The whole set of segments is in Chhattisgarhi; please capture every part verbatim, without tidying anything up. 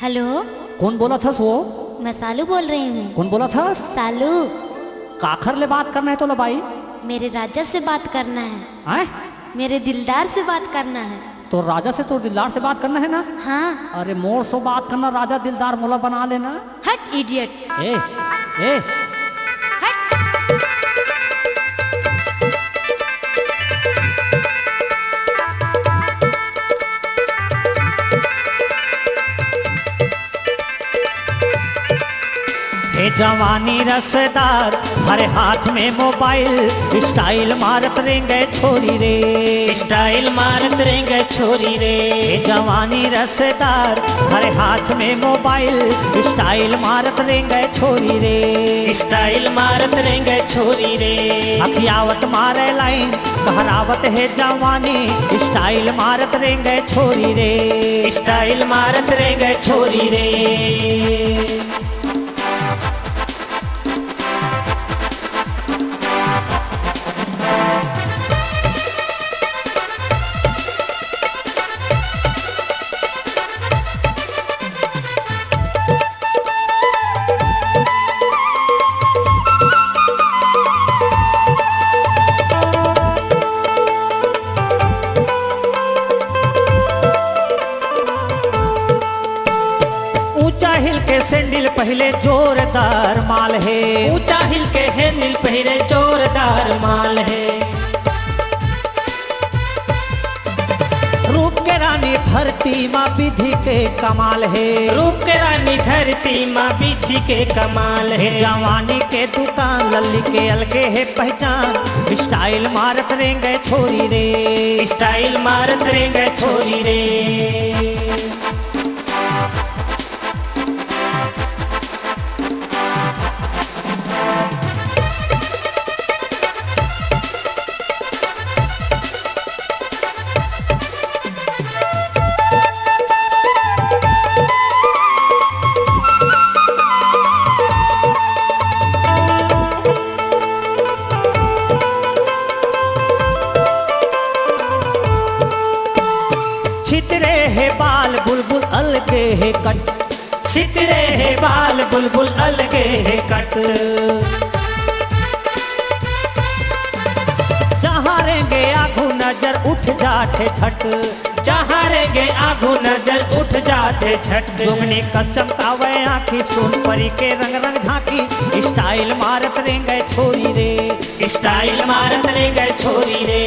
हेलो। कोन बोलत हस वो? मैं सालू बोल रही हूँ। कोन बोलत हस? सालू। काखर ले बात करना हे तोला बाई? मेरे राजा से बात करना है। आय? मेरे दिलदार से बात करना है। तोर राजा से, तोर दिलदार से बात करना हे ना? हाँ। अरे मोर से बात करना, राजा दिलदार मोला बना लेना। हट idiot। ए, ए। हट। ए जवानी रसदार, हर हाथ में मोबाइल, स्टाइल मारत रेंगे छोरी रे। स्टाइल मारत रेंगे छोरी रे। ए जवानी रसदार, हर हाथ में मोबाइल, स्टाइल मारत रेंगे छोरी रे। स्टाइल मारत रेंगे छोरी रे। अखियावत मारे लाइन, कहरावत हे जवानी, स्टाइल मारत रेंगे छोरी रे। स्टाइल मारत रेंगे छोरी रे। ऊंचा हिल के सैंडल पहिले जोरदार माल हे। ऊंचा हिल के सैंडल पहिले जोरदार माल हे। रूप के रानी धरती मा विधि के कमाल हे। रूप के रानी धरती मा विधि के कमाल हे। जवानी के दुकान लल्ली के अलगे हे पहचान। स्टाइल मारत रेंगे छोरी रे। स्टाइल मारत रेंगे छोरी रे। छितरे हे बाल बुलबुल अलगे हे कट। छितरे हे बाल बुलबुल अलगे हे कट। जहाँ रेंगे आगू नजर उठ जाथे झट। जहाँ रेंगे आगू नजर उठ जाथे झट। जोगनी कस चमकावे आँखी, सोन परी के रंग रंग झांकी। स्टाइल मारत रेंगे छोरी रे। स्टाइल मारत रेंगे छोरी रे।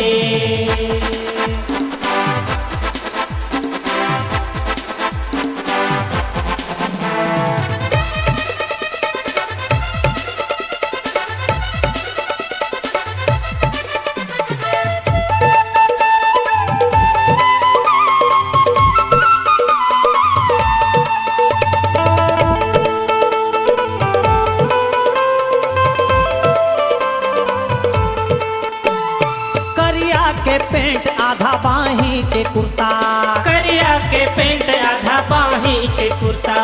करिया के पेंट आधा बाही के कुर्ता। करिया के पेंट आधा बाही के कुर्ता।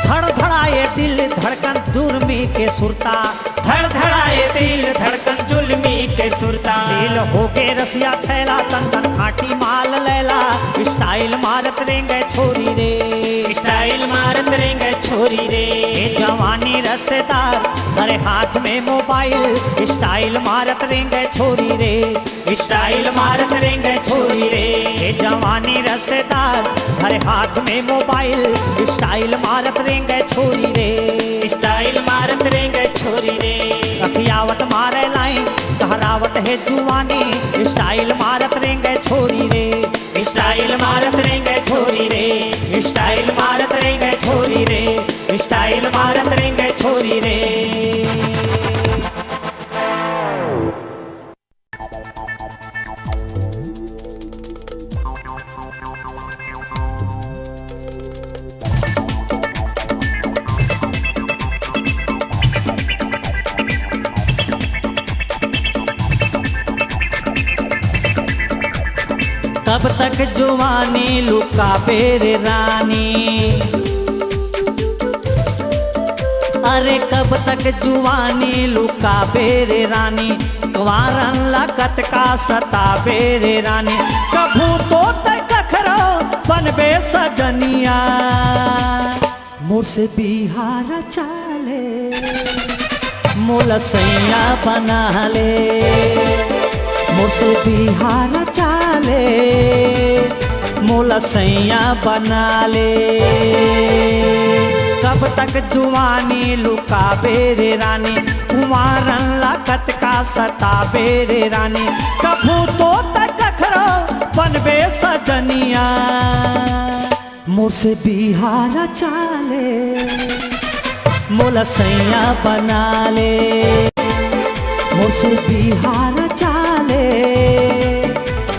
धड़धड़ाए दिल धड़कन जुल्मी के सुरता। धड़धड़ाए दिल धड़कन जुल्मी के सुरता। दिल होगे रसिया छैला, तन तन खाटी माल लैला। स्टाइल मारत रेंगे छोरी रे। स्टाइल मारत रेंगे छोरी रे। ए जवानी रसदार, धरे हाथ में मोबाइल। स्टाइल मारत रेंगे छोरी रे। स्टाइल मारत रेंगे छोरी रे। ए जवानी रसदार, धरे हाथ में मोबाइल। स्टाइल मारत रेंगे छोरी रे। स्टाइल मारत रेंगे छोरी रे। अखियावत मारे लाइन, कहरावत हे जुवानी। स्टाइल मारत रेंगे छोरी रे। स्टाइल मारत रेंगे छोरी रे। स्टाइल मारत रेंगे छोरी रे। स्टाइल मारत रेंगे छोरी रे। कब तक जुवानी लुकाबे रे रानी? अरे कब तक जुवानी लुकाबे रे रानी? कुंवारन ला कतका सताबे रे रानी। कभू तो तय कखर बनबे सजनिया, मोर से बिहार चाले, मोला सैया बना ले। मोर से बिहार चाले, मोला सैया बना ले। कब तक जुआनी लुकाबे रे रानी, कुंवारन ला कतका सताबे रे रानी। कभू तो तक कखरो बनबे सजनिया, मोर से बिहार चाले, मोला सैया बना ले। मोर से बिहार चाले,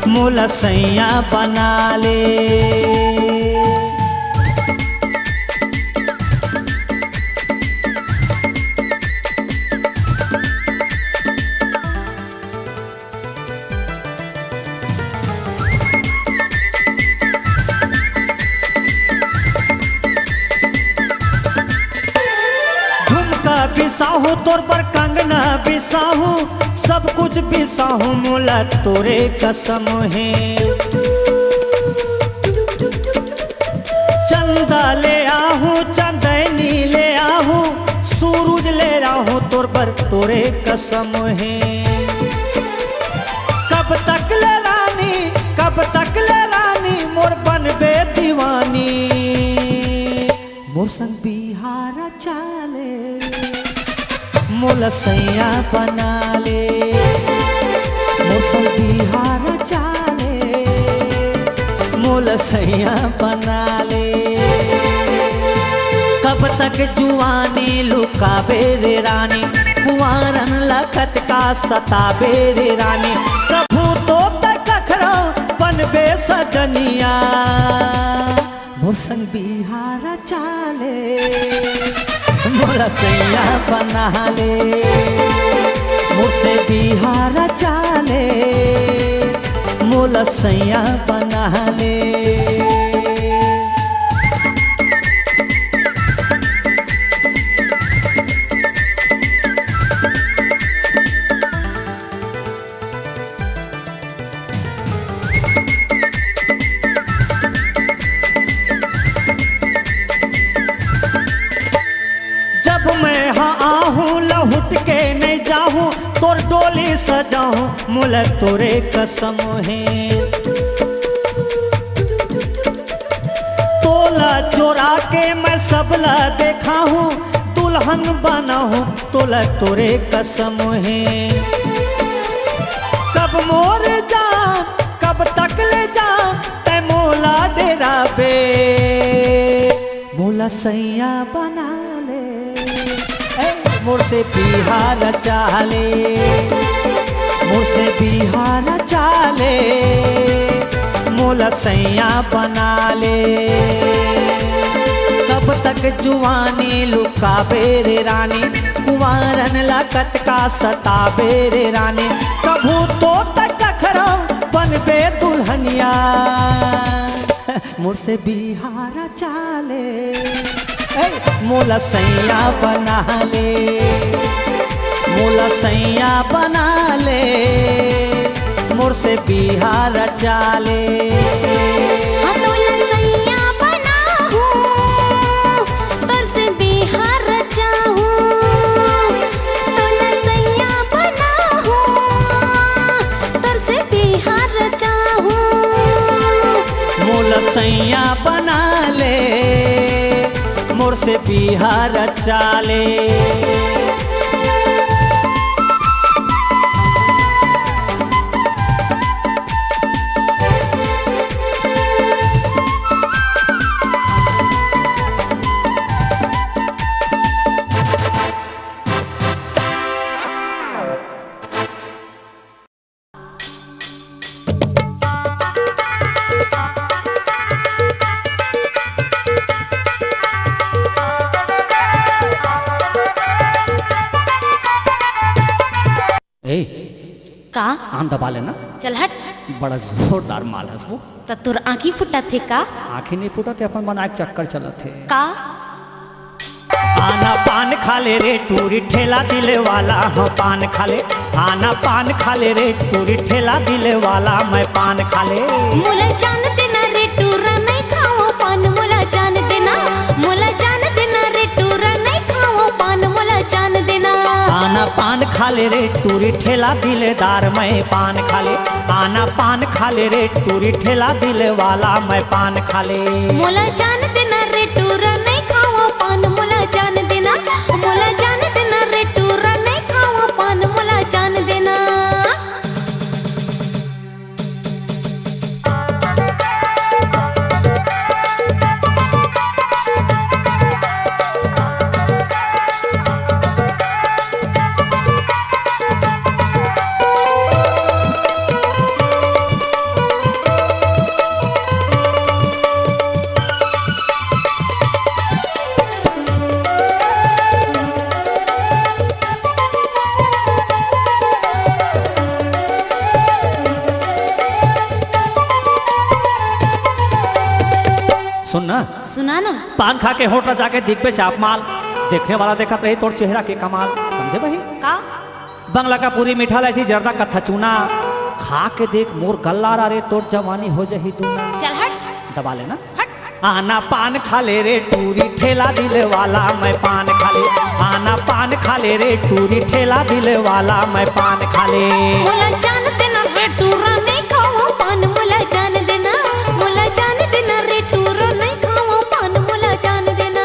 मोला सैया बना ले। झुमका बिसाहू तोर बर, कंगना बिसाहू, सब कुछ बिसाहू, मोला तोरे कसम हे। चंदा ले आहू, चंदैनी ले आहू, सूरज ले आहू, तोर बर तोरे कसम हे। कब तक ले रानी, कब तक ले रानी, मोर बनबे दीवानी। मोर संग बिहार चाले, मोला सैया बना ले। मोर संग बिहार चाले, मोला सैया बना ले। कब तक जुआनी लुकाबे रे रानी, कुंवारन ला कतका सताबे रे रानी। कभू तो तक कखरो बनबे सजनिया, मोर संग बिहार चाले, मोला सैया बना ले। मोर से बिहार चाले, मोला सैया बना ले। जब मैं हा आहूँ, लहुट के नइ जाहूँ, तोर डोली सजाहूँ, मोला तोरे कसम हे। तोला चोरा के मैं सबला देखाहूँ, दुल्हन बनाहूँ, तोला तोरे कसम हे। कब मोर जान, कब तक ले जान, तै मोला डेराबे, मोला सैया बना ले। ए, मोर से बिहार चाले, मोर से बिहार चाले, मोला सैया बना ले। कब तक जुआनी लुकाबे रे रानी, कुंवारन ला कतका सताबे रे रानी। कभू तो तक कखरो बनबे दुल्हनिया, मोर से बिहार चाले। ए, मोला सैया बना ले, मोला सैया बना ले, मोर से बिहार चाले। हाँ, तोला सैया बनाहूँ, तोर से बिहार चाहूँ। तोला सैया बनाहूँ, तोर से बिहार चाहूँ। मोला सैया बना ले, मोर से बिहार चाले। ए, का? आन दबा लेना। चल हट। बड़ा जोरदार माल हस वो। त तोर आँखी फुटत हे का? आँखी नइ फुटत हे, अपन बनाए के चक्कर चलत हे। का? आना पान खा ले रे टूरी ठेला दिले वाला, हाँ पान खा ले। आना पान खा ले रे टूरी ठेला दिले वाला, मैं पान खा ले। मोला जानते ना रे टूरा, नहीं पान खा ले रे टूरी ठेला दिलदार, मैं पान खा ले। आना पान खा ले रे टूरी ठेला दिल वाला, मैं पान खा ले। मोला जान देना रे टूरा, नहीं खावा पान, मोला जान देना। मोला जान देना रे टूरा, नहीं खावा पान, मोला जान देना। सुन ना। सुना ना। पान खा के होटल जाके दिखबे चापमाल, देखने वाला देखत रही तोर चेहरा के कमाल। समझे बही? का? बंगला का पूरी, मीठा लायची, जर्दा कत्था चूना, खा के देख मोर गल्ला रा रे, तोर जवानी हो जही दूना। चल हट। दबा लेना। हट। आना पान खा ले रे टूरी ठेला दिल वाला, मैं पान खा ले। आना पान खा ले रे टूरी ठेला दिल वाला, मैं पान खा ले। मोला जान देना रे टूरा, नहीं खावा पान, मोला जान देना। मोला जान देना रे टूरा, नहीं खावा पान, मोला जान देना।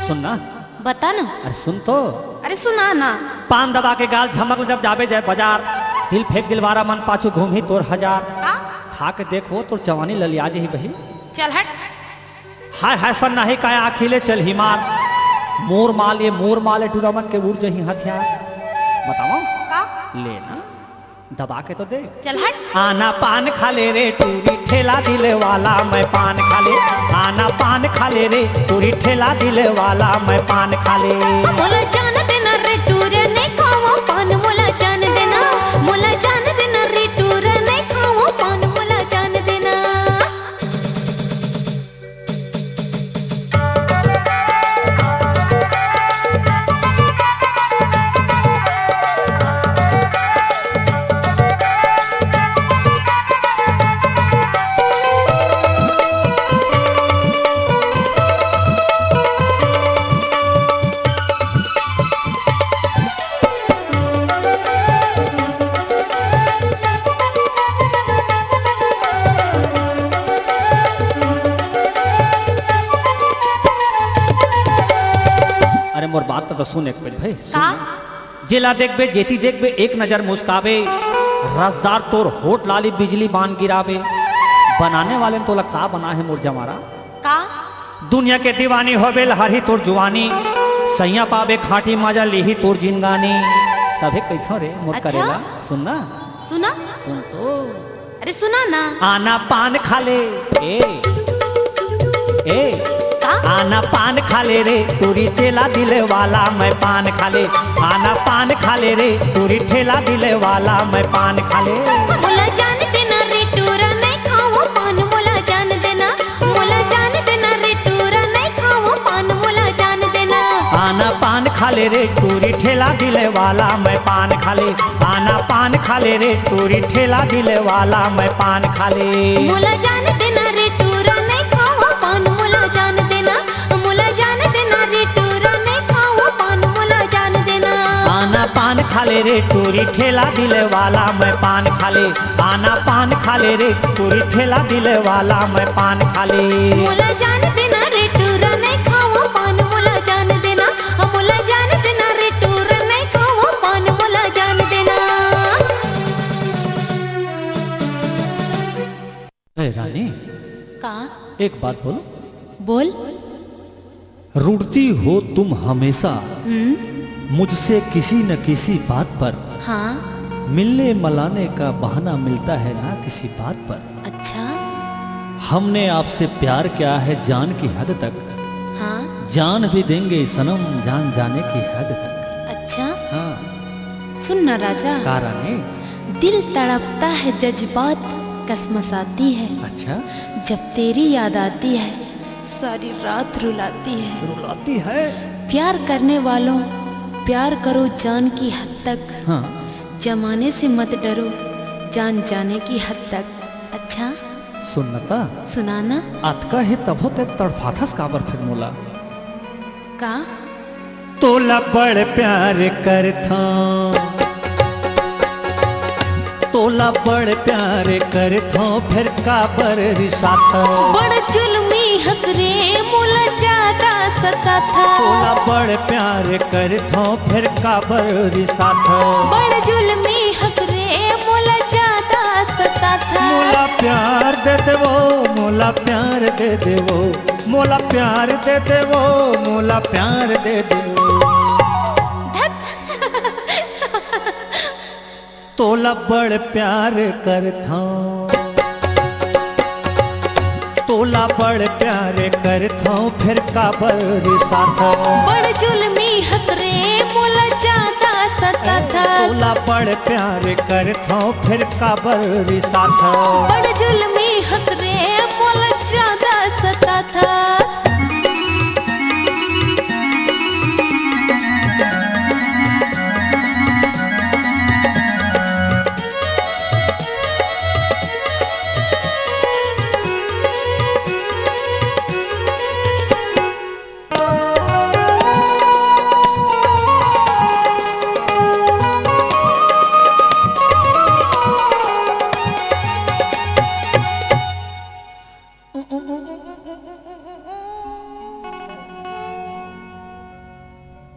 सुन ना। बता ना। अरे सुन तो। अरे सुना ना। पान दबा के गाल झमक ले जब जाबे जाय बाजार, दिल फेंक दिलवारा मन पाछू घूमही तोर हजार। का? खा के देखो तोर जवानी ललिया जही बही। चल हट। हाय हाय सन्नाही काय आँखी ले चलही मार। मोर माल ये मोर माल ये टूरा मन के उड़ जही हथियार। बताओ। का? ले ना। दबा के तो देख। चल हट। आना पान खा ले रे टूरी ठेला दिल वाला, मैं पान खा ले। आना पान खा ले रे टूरी ठेला दिल वाला, मैं पान खा ले। मोला जान देना रे टूरे, नहीं खावा पान, मोला जान देना। मोला जान देना रे टूरे, नहीं खावा पान, मोला जान देना। अरे मोर बात तो सुन एक पहले भाई, सुन। का? जेला देखबे, जेती देखबे, एक नजर मुस्काबे, रसदार तोर होठ लाली बिजली बान गिराबे। बनाने वाले ने तोला का बना है मोर जमारा? का? दुनिया के दीवानी होबे लहरही तोर जुवानी, सैया पाबे खाटी मजा लिही तोर जिनगानी। तभे कहिथों रे मोर अच्छा? करेला, सुन ना। सुना? सुन तो। अरे सुना ना। आना पान खा ले, ए, ए। का? आना पान खा ले रे, टूरी ठेला दिल वाला, मैं पान खा ले। आना पान खा ले रे, टूरी ठेला दिल वाला, मैं पान खा ले। मोला जान देना रे टूरा, नहीं खावा पान, मोला जान देना। मोला जान देना रे टूरा, नहीं खावा पान, मोला जान देना। आना पान खा ले रे टूरी ठेला दिल वाला, मैं पान खा ले। आना पान खा ले रे टूरी ठेला दिल वाला, मैं पान खा ले। मोला जान देना रे टूरा, नहीं खावा पान, मोला जान देना। मोला जान देना रे टूरा, नहीं खावा पान, मोला जान देना। आना पान खा ले रे टूरी ठेला दिल वाला, मैं पान खा ले। आना पान खा ले रे टूरी ठेला दिल वाला, मैं पान खा ले। मोला जान देना रे टूरा, नहीं खावा पान, मोला जान देना। मोला जान देना रे टूरा, नहीं खावा पान, मोला जान देना। ए रानी, का? एक बात बोलो। बोल। रूठती हो तुम हमेशा हम्म। मुझसे किसी न किसी बात पर। हाँ। मिलने मलाने का बहाना मिलता है ना किसी बात पर। अच्छा। हमने आपसे प्यार किया है जान की हद तक, हाँ। जान भी देंगे सनम, जान जाने की हद तक। अच्छा। हाँ। सुन ना राजा। का रानी? दिल तड़पता है, जज्बात कसमसाती है। अच्छा। जब तेरी याद आती है, सारी रात रुलाती है। रुलाती है? प्यार करने वालों, प्यार करो जान की हद तक। हाँ। जमाने से मत डरो, जान जाने की हद तक। अच्छा। सुन ना ता। सुना ना। अतका हे तभो ते तड़फाथस काबर फिर मोला? का? तोला बड़ प्यार करथों, तोला बड़ प्यार करथों, फिर काबर रिसाथस? बड़ जुल्मी हस रे, मोला ज्यादा सताथस। तोला बड़ प्यार करथों, फिर काबर रिसाथस? बड़ जुल्मी हस रे, मोला ज्यादा सताथस। मोला प्यार दे देवो, मोला प्यार दे देवो, मोला प्यार दे देवो, मोला प्यार दे देवो। धत। तोला बड़ प्यार करथों, तोला बड़ प्यार करथों, फिर काबर रिसाथस? बड़ जुल्मी हस रे, मोला ज्यादा सताथस। तोला बड़ प्यार करथों, फिर काबर रिसाथस? बड़ जुल्मी हस रे, मोला ज्यादा सताथस।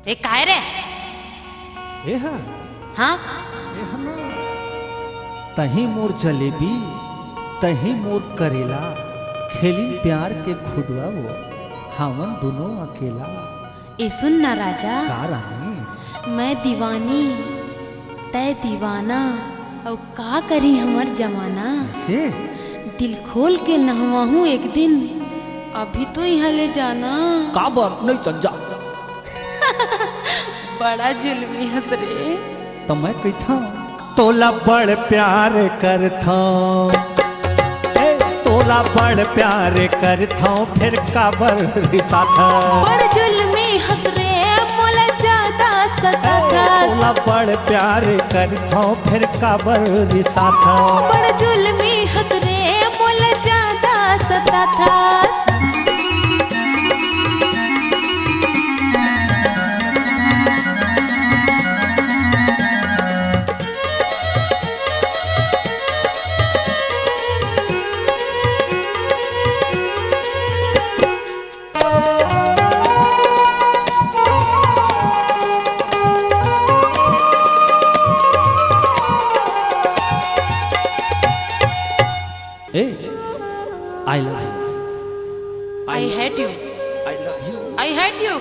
ए, काय रे? ए हा? हाँ? ए हा ना? तहीं मोर जलेबी, तहीं मोर करेला, खेलिन प्यार के खुडवा वो, हावन दुनों अकेला। ए सुन ना राजा। का रानी? मैं दीवानी, तै दीवाना, अउ का करी हमर जमाना। से? दिल खोल के नहवाहूँ एक दिन, अभी तो इहाँ ले जाना। काबर नइ चल जा? बड़ा जुल्मी हस रे। त मैं कहिथंव, तोला बड़ प्यार करथंव, ए, तोला बड़ प्यार करथंव, फेर काबर रिसाथस? बड़ जुल्मी हस रे, मोला ज्यादा सताथस। ए, तोला बड़ प्यार करथंव, फेर काबर रिसाथस? बड़ जुल्मी हस रे, मोला ज्यादा सताथस। ए, I love you। I hate you। I love you। I hate you।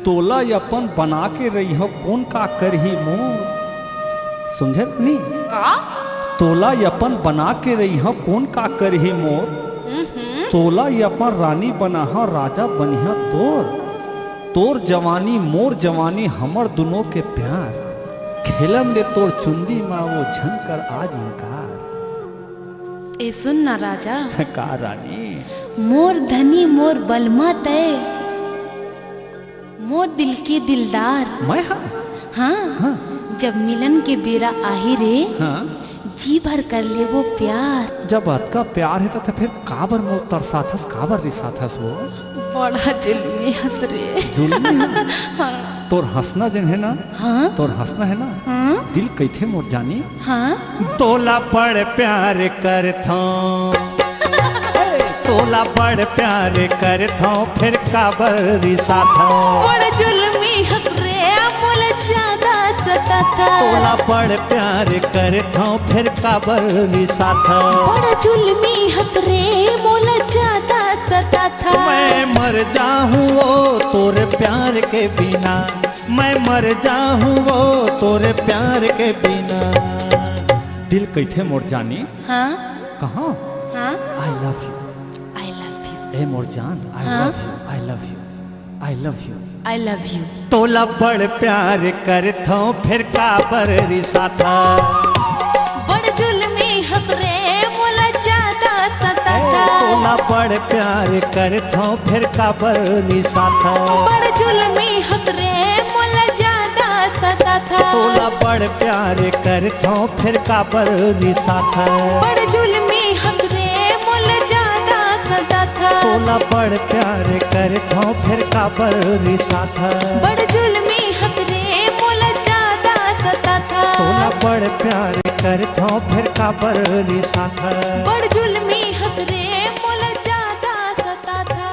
तोला अपन बना के रहिहंव, कोन का करही मोर? समझे नी? का? तोला अपन बना के रहिहंव, कोन का करही मोर? हम्म। तोला अपन रानी बनाहंव, राजा बनिहंव तोर। तोर जवानी, मोर जवानी, हमर दुनों के प्यार। खेलन दे तोर चुंदी मा वो झन कर आज इनकार। ए सुन ना राजा। का रानी? मोर धनी मोर बलमा तय, मोर दिल के दिलदार। मैं हाँ? हाँ, हाँ। जब मिलन के बेरा आही रे, हाँ। जी भर कर लेबो प्यार। जब अतका प्यार हे त, त फेर काबर मोर तरसाथस, काबर रिसाथस वो? बड़ा जुल्मी हस रे। जुल्मी हस? हाँ। तोर हंसना जेन हे ना, हाँ। तोर हंसना हे ना, हाँ। दिल कहिथे मोर जानी। हाँ। तोला बड़ प्यार करथंव, तोला बड़ प्यार करथंव, फेर काबर रिसाथंव? बड़ जुल्मी हस रे, मोला ज्यादा सताथस। तोला बड़ प्यार करथंव, फेर काबर रिसाथंव? बड़ जुल्मी हस रे, मोला ज्यादा सताथस। मैं मर जाहूँ वो तोर प्यार के बिना, मैं मर जाहूँ वो तोर प्यार के बिना। दिल कहिथे मोर जानी। हाँ। कहाँ? हाँ। I love you। I love you। ए मोर जान, I हाँ? Love you, I love you, I love you। I love you। तोला बड़ प्यार करथौं, फेर काबर रिसाथा? बड़ जुलमी हस रे, मोला ज्यादा सताथा। ए, तोला बड़ प्यार करथौं, फेर काबर रिसाथा? बड़ जुलमी हस रे, मोला ज्यादा सताथा। तोला बड़ प्यार करथौं, फेर काबर रिसाथा? बड़ जुलमी हस रे, मोला ज्यादा सताथा। तोला बड़ प्यार करथौं, फेर काबर रिसाथा? बड़ जुलमी हस रे, मोला ज्यादा सताथा। तोला बड़ प्यार करथौं, फेर काबर रिसाथा? बड़ जुलमी हस रे, मोला ज्यादा सताथा।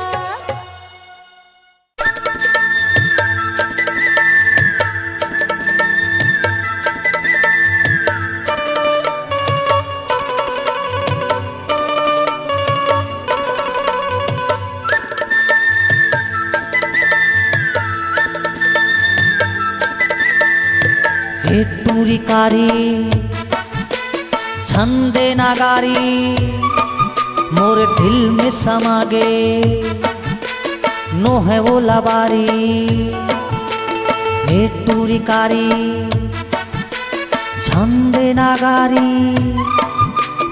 हे टूरी कारी, छंदे नागारी, मोर दिल में समा गे, नोहे ओला बारी। हे टूरी कारी, छंदे नागारी,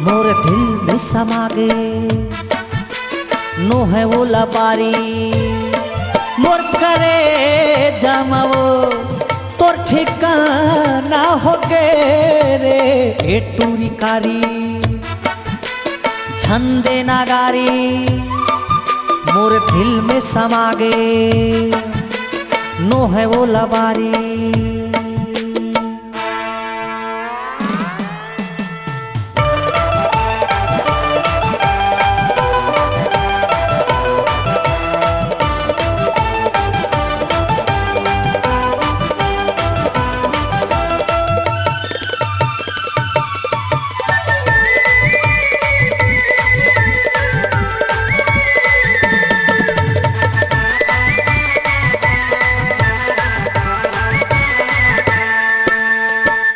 मोर दिल में समा गे, नोहे ओला बारी। मोर करेजा म वो तोर ठिकाना होगे रे, ए टूरी कारी। छंदे नागारी, मोर दिल में समा गे, नोहे ओला बारी।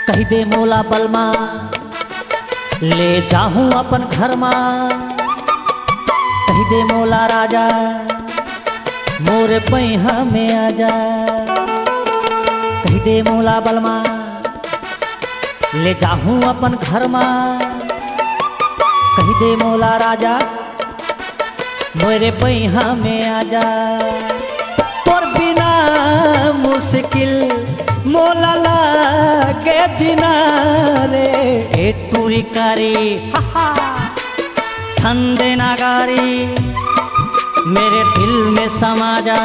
कहि दे मोला बलमा, ले जाहूं अपन घर मा। कहि दे मोला राजा, मोर पैहा में आजा। कहि दे मोला बलमा, ले जाहूं अपन घर मा। कहि दे मोला राजा, मोरे पैहा में आजा। तोर बिना मुश्किल मोला लागे जीना रे, ए टूरी कारी, हा, हा। छंदे नागारी, मेरे दिल में समा जा,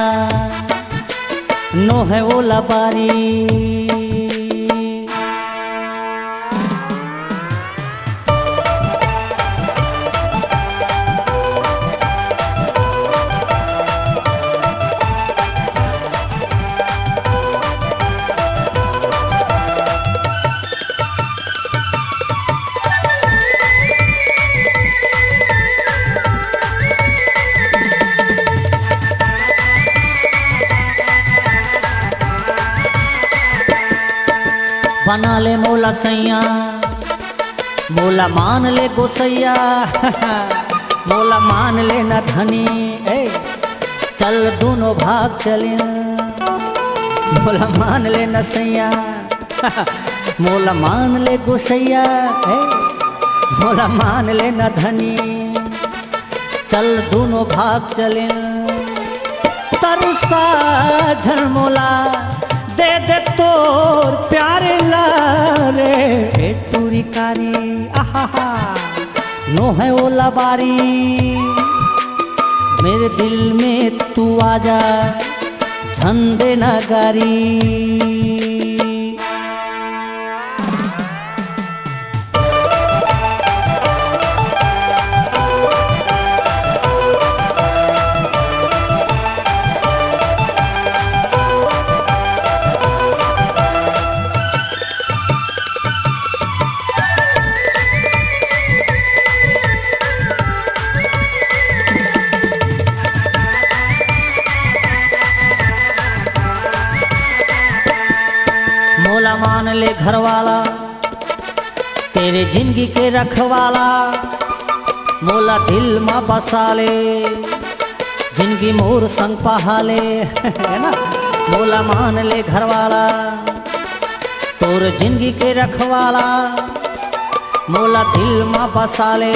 नोहे ओला बारी। बना ले मोला सैया, मोला मान ले गोसैया, मोला मान ले न धनी, ए, चल दोनों भाग चलिन, मोला मान ले न सैया, मोला मान ले गोसैया, ए, मोला मान ले न धनी। चल दोनों भाग चलिन, तरसा झन मोला, दे दे तोर प्यार ला रे, ए टूरी कारी, आहा, नोहे ओला बारी, मेरे दिल में तू आजा, छंदे नागारी। मोला मान ले घरवाला, तेरे जिंदगी के रखवाला, मोला दिल मा बसा ले, कि मोर संग पहाले, है ना, मोला मान ले घरवाला, तोर जिंदगी के रखवाला, मोला दिल मा बसा ले,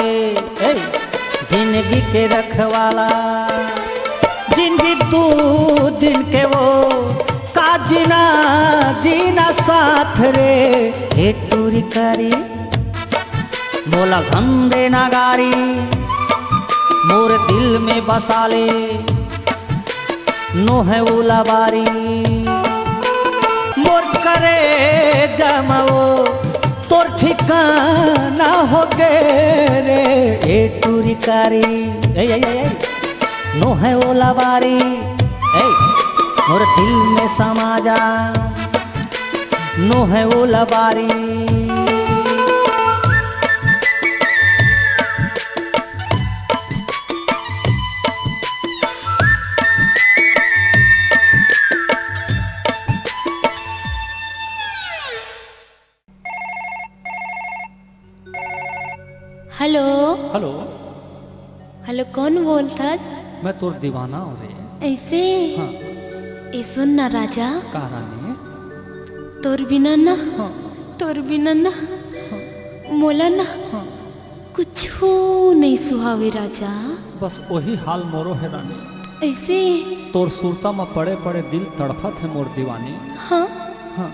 ए, जिंदगी के रखवाला। जिंदगी दू दिन के वो, का जीना, जीना साथ रे, ए टूरी कारी। मोला झन दे ना गारी, मोर दिल में बसा ले, नोहे ओला बारी। मोर करेजा म वो, तोर ठिकाना होगे रे, ए टूरी कारी। ए, ए, ए, ए। नोहे ओला बारी, ए, मोर दिल में समा जा, नोहे ओला बारी। हेलो। हेलो। हेलो, कोन बोलथस? मैं तोर दीवाना हूँ रे। ऐसे? हाँ। ए सुन ना राजा। का रानी? तोर बिना ना, हाँ। तोर बिना ना, हाँ। मोला ना, हाँ। कुछू नहीं सुहावे राजा। बस वही हाल मोरो है रानी। ऐसे? तोर सुरता म पड़े पड़े दिल तड़फत है मोर दीवानी। हाँ। हाँ।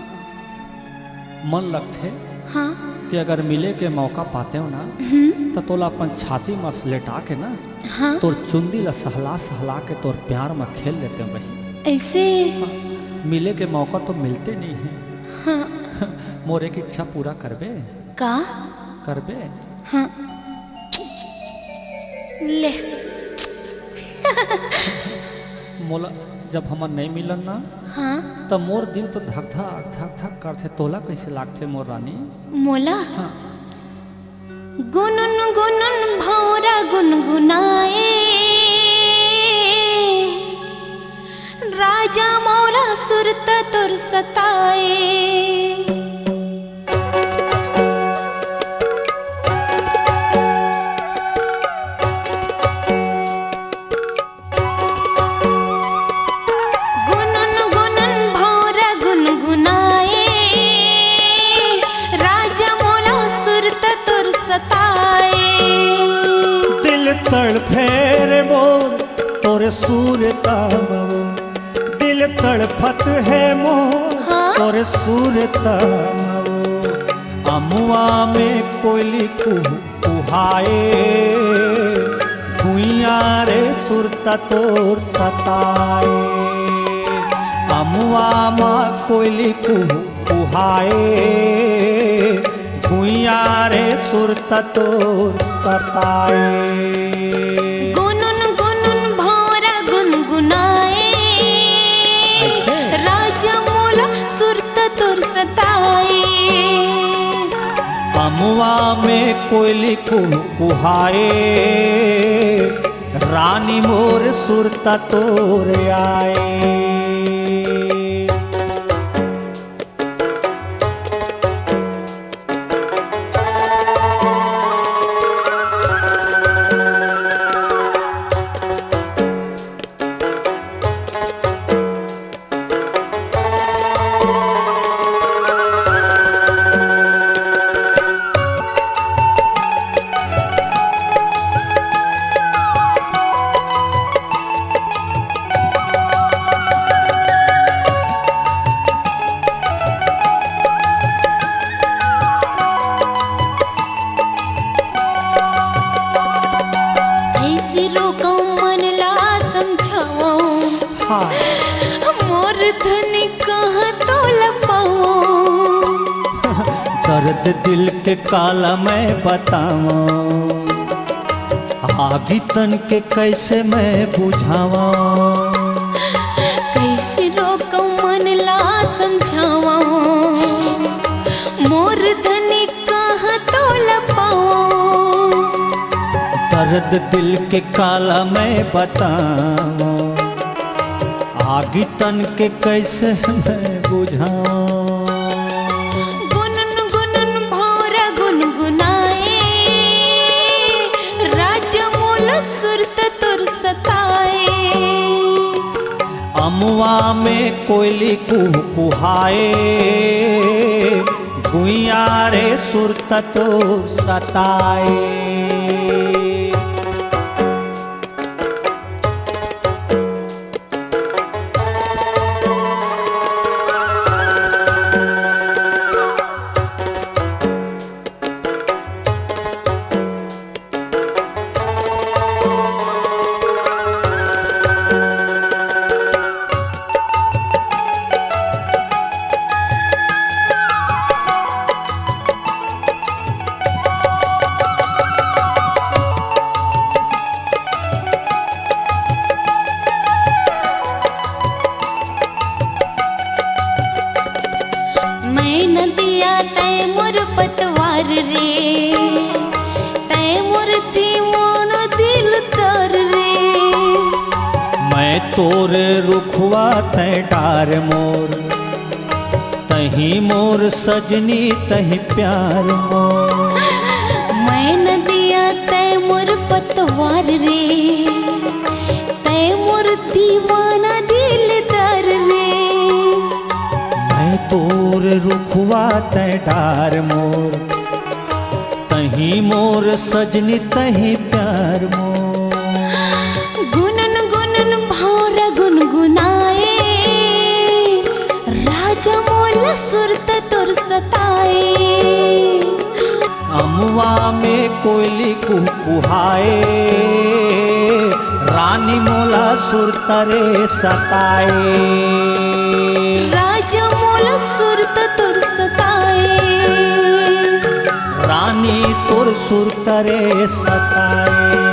मन लगथे हाँ। कि अगर मिले के मौका पातेव ना, हम्म। त तोला अपन छाती म लेटा के ना, हाँ। तोर चुंदी ला सहला सहला के तोर प्यार म खेल लेतेव बहिनी। ऐसे? हाँ, मिले के मौका तो मिलते नहीं है। हाँ। मोर एक इच्छा पूरा करबे? का? करबे? हाँ। ले। मोला जब हमन नहीं मिलन ना, हाँ। त मोर दिल तो धक धक, धक धक करथे। तोला कैसे लागथे मोर रानी? मोला? हाँ। गुनुन गुनुन भौंरा गुनगुनाए, राजा मोला सुरता तोर सताए। गुनुन गुनुन भौंरा गुनगुनाए, राजा मोला सुरता तोर सताए। दिल तड़फे रे मोर तोर सुरता म वो, दिल तड़फत है मोर हाँ? तोर सुरता म वो। अमुआ में कोयली कुहू कुहाए, भुइयां रे सुरता तोर सताए। अमुआ मा कोयली कुहू कुहाए, भुइयां रे सुरता तोर सताए। गुनुन गुनुन भौंरा गुनगुनाए, ऐसे? राजा मोला सुरता तोर सताए। अमुआ में कोयली कुहू कुहाए, रानी मोर सुरता तोर आए। कैसे रोकंव मन ला समझावंव। हाँ। मोर धनी कहाँ तोला पावंव। दर्द दिल के काला मैं बतावंव, आगी तन के कैसे मैं बुझावंव। कैसे रोकंव मन ला समझावंव, मोर धनी कहाँ तोला पावंव। दर्द दिल के काला मैं बतावंव, आगी तन के कैसे मैं बुझावंव। गुनगुन भौंरा गुनगुनाए, राजा मोला सुरता तोर सताए। अमुआ में कोयली कुहकुहाए, गुइया रे सुरत तोर सताए। मैं नदिया तैं मोर पतवार रे, तैं मोर दीवाना दिलदार रे। मैं तोर रुखवा तैं डार मोर, तहीं मोर सजनी तहीं प्यार मोर। मैं नदिया तैं मोर पतवार रे, तैं मोर दीवाना दिलदार रे। मैं तोर रुखवा तैं डार मोर, तहीं मोर सजनी तहीं प्यार मोर। गुनन गुनन भौंरा गुनगुनाए, राजा मोला सुरत तोर सताए। अमुआ में कोयली कुहकुहाए, रानी मोला सुरत रे सताए। राजा मोला सुरत तोर सताए। रानी तोर सुरत रे सताए।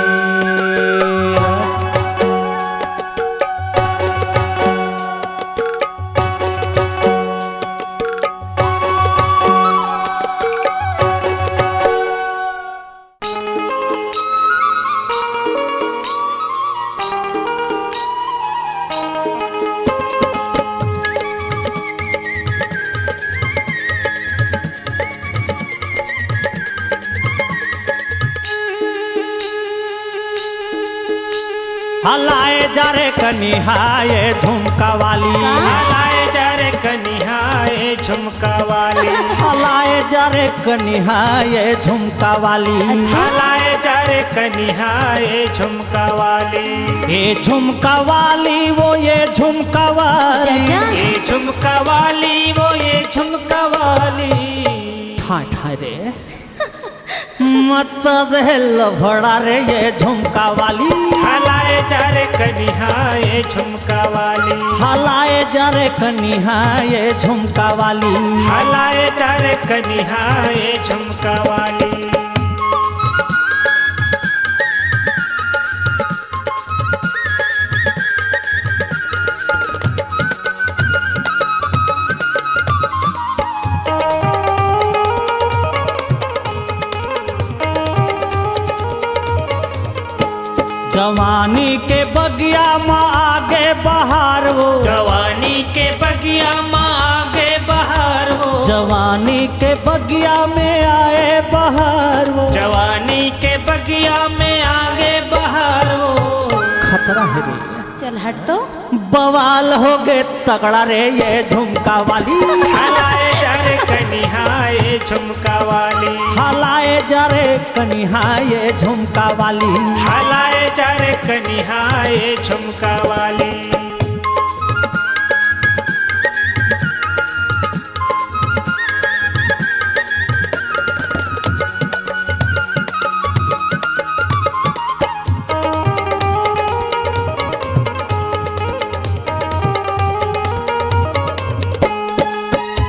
हलाए जा रे कनिहा ये झुमका वाली। का? हलाए जा रे कनिहा ये झुमका वाली। हलाए जा रे कनिहा ये झुमका वाली। अच्छा। हलाए जा रे कनिहा ये झुमका वाली। ये झुमका वाली, वो ये झुमका वाली। चाचा। ये झुमका वाली, वो ये झुमका वाली। ठाय ठाय रे। मत दे लफड़ा रे ये झुमका वाली। हलाए जा रे कनिहा ये झुमका वाली। हलाए जा रे कनिहा ये झुमका वाली। हलाए जा रे कनिहा ये झुमका वाली। जवानी के बगिया म आगे बहार वो। जवानी के बगिया म आगे बहार वो। जवानी के बगिया में आए बहार वो। जवानी के बगिया में आगे बहार वो। खतरा है रे। चल हट तो। बवाल हो गे तगड़ा रे ये झुमका वाली। हलाए जा रे कनिहा ये झुमका वाली। हलाए जा रे कनिहा ये झुमका वाली। हलाए जा रे कनिहा ये झुमका वाली।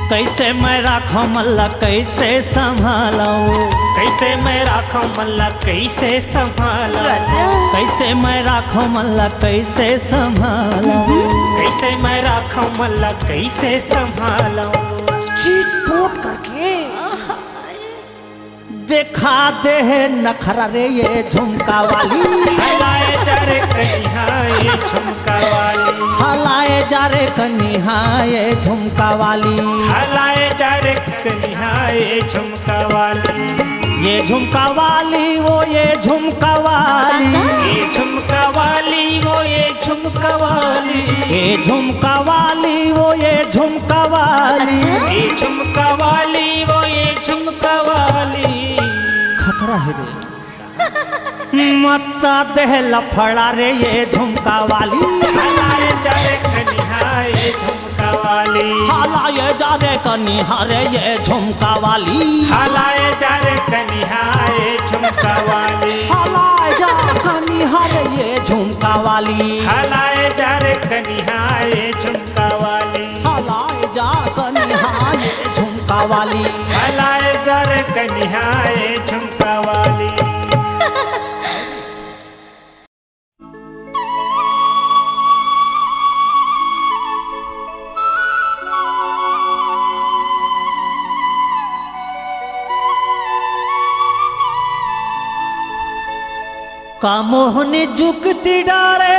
कैसे मैं राखव मन ला, कैसे संभालव? कैसे मैं राखव मन ला, कैसे संभालव? राजा। कैसे मैं राखव मन ला, कैसे संभालव? कैसे मैं राखव मन ला, कैसे संभालव? चीट पोट करके। देखा दे हे नखरा रे ये झुमका वाली। हलाए जा रे कनिहा ये झुमका वाली। हलाए जा रे कनिहा ये झुमका वाली। हलाए जा रे कनिहा ये झुमका वाली। ये झुमका वाली, वो ये झुमका वाली। ये झुमका वाली, वो ये झुमका वाली। ये झुमका वाली, वो ये झुमका वाली। अच्छा? ये झुमका वाली, वो ये झुमका वाली। खतरा हे रे। मत्ता देह लफड़ा रे ये झुमका वाली। हलाए जा रे कनिहा ये झुमका वाली। हलाए जा रे कनिहा रे ये झुमका वाली। हलाए जा रे कनिहा ये झुमका वाली। हलाए जा कनिहा रे ये झुमका वाली। हलाए जा रे कनिहा ये झुमका वाली। हलाए जा कनिहा ये झुमका वाली। हलाए जा रे कनिहा ये झुमका वाली। का मोहनी जुगती डारे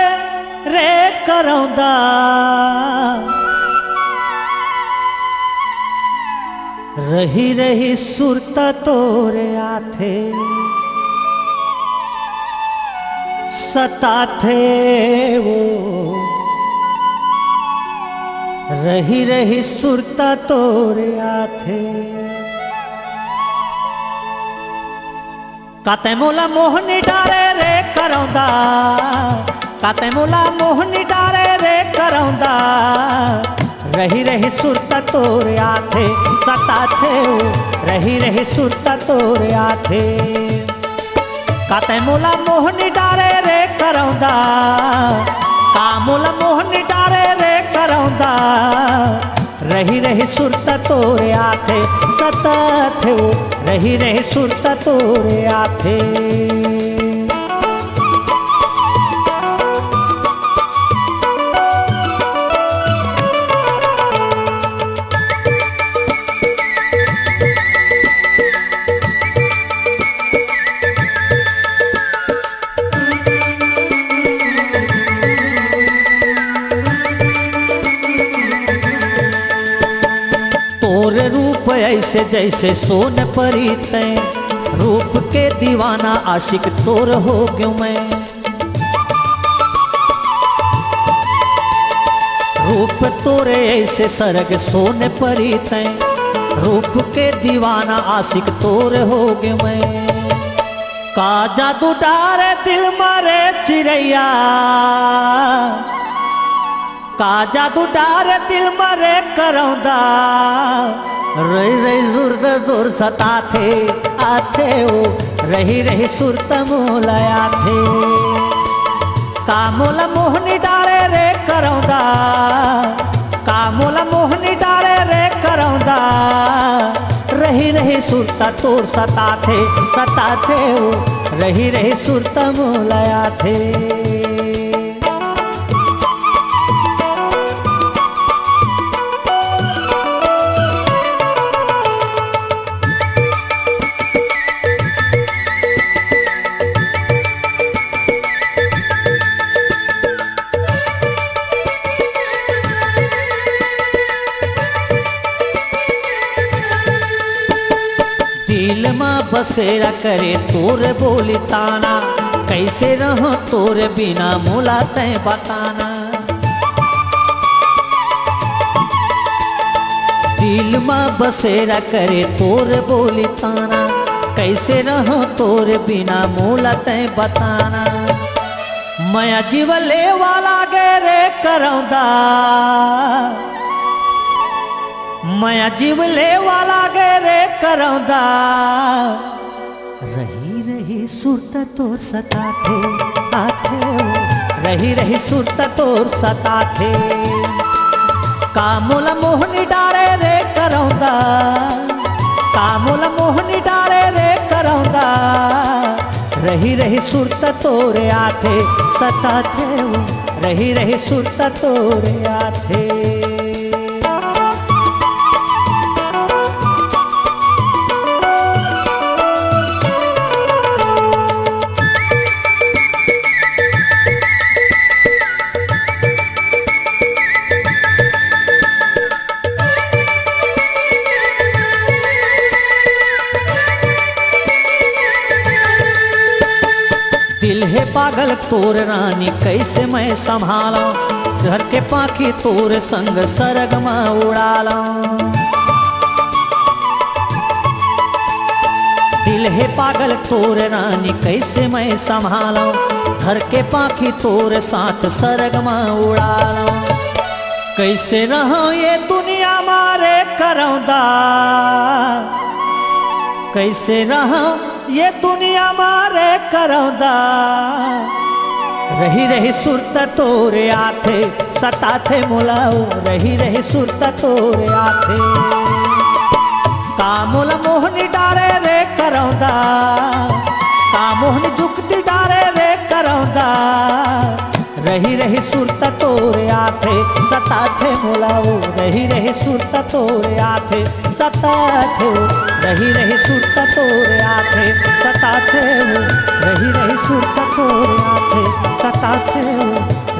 रे करौंदा। रही रही सुरता तोरे आथे, सताथे वो। रही रही सुरता तोरे आथे। काते मोला मोहनी डारे रे करौंदा, काते मोला मोहनी डारे रे करौंदा। रही रही सुरता तोरे आथे, सताथे वो, रही रही सुरता तोरे आथे। काते मोला मोहनी डारे रे करौंदा, का मोला मोहनी डारे रे करौंदा। रही रही सुरता तोरे आथे, सताथे वो, रही रही सुरता तोरे आथे। तोर रूप ऐसे जैसे सोन परी तैं, रूप के दीवाना आशिक तोर हो गयो मैं। रूप तोरे ऐसे सरग सोन परी तैं, रूप के दीवाना आशिक तोर हो गयो मैं। का जादू डारे दिल मा रे चिरैया, का जादू डारे दिल मा रे करौंदा। रही रही सुरता तोर सताथे, आथे वो, रही रही सुरता मोला आथे। का मोला मोहनी डारे रे करौंदा, का मोला मोहनी डारे रे करौंदा। रही रही सुरता तोर सताथे, सताथे वो, रही रही सुरता मोला आथे। दिल मा बसेरा करे तोर बोली ताना, कैसे रहो तोर बिना मोला तैं बताना। दिल मा बसेरा करे तोर बोली ताना, कैसे रहो तोर बिना मोला तैं बताना। मया जीव लेवा लागे रे करौंदा, मया जीव लेवा लागे रे करौंदा। रही रही सुरता तोर सताथे, आथे वो। रही रही सुरता तोर सताथे। का मोला मोहनी डारे रे करौंदा, का मोला मोहनी डारे रे करौंदा। रही रही सुरता तोरे आथे, सताथे वो। रही रही सुरता तोरे आथे। दिल हे पागल तोर रानी, कैसे मैं संभाला? घर के पाखी तोर संग सरग म उड़ालंव। दिल हे पागल तोर रानी, कइसे मैं संभालंव? घर के पाखी तोर साथ सरग म उड़ालंव। कइसे रहंव ये दुनिया म रे करौंदा, कइसे रहंव ये दुनिया म रे करौंदा। रहि रहि सुरता तोर आथे, सताथे मोला ओ, रहि रहि सुरता तोर आथे। का मोला मोहनी डारे रे करौंदा, का मोहनी जुगती डारे रे करौंदा। रहि रहि सुरता तोर आथे, सताथे मोला ओ, रहि रहि सुरता तोर आथे, सताथे ओ, रहि रहि सुरता तोर आथे, सताथे ओ, रहि रहि सुरता तोर आथे, सताथे ओ,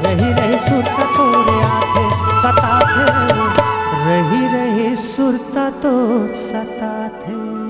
रहि रहि सुरता तोर आथे, सताथे ओ, रहि रहि सुरता तोर सताथे।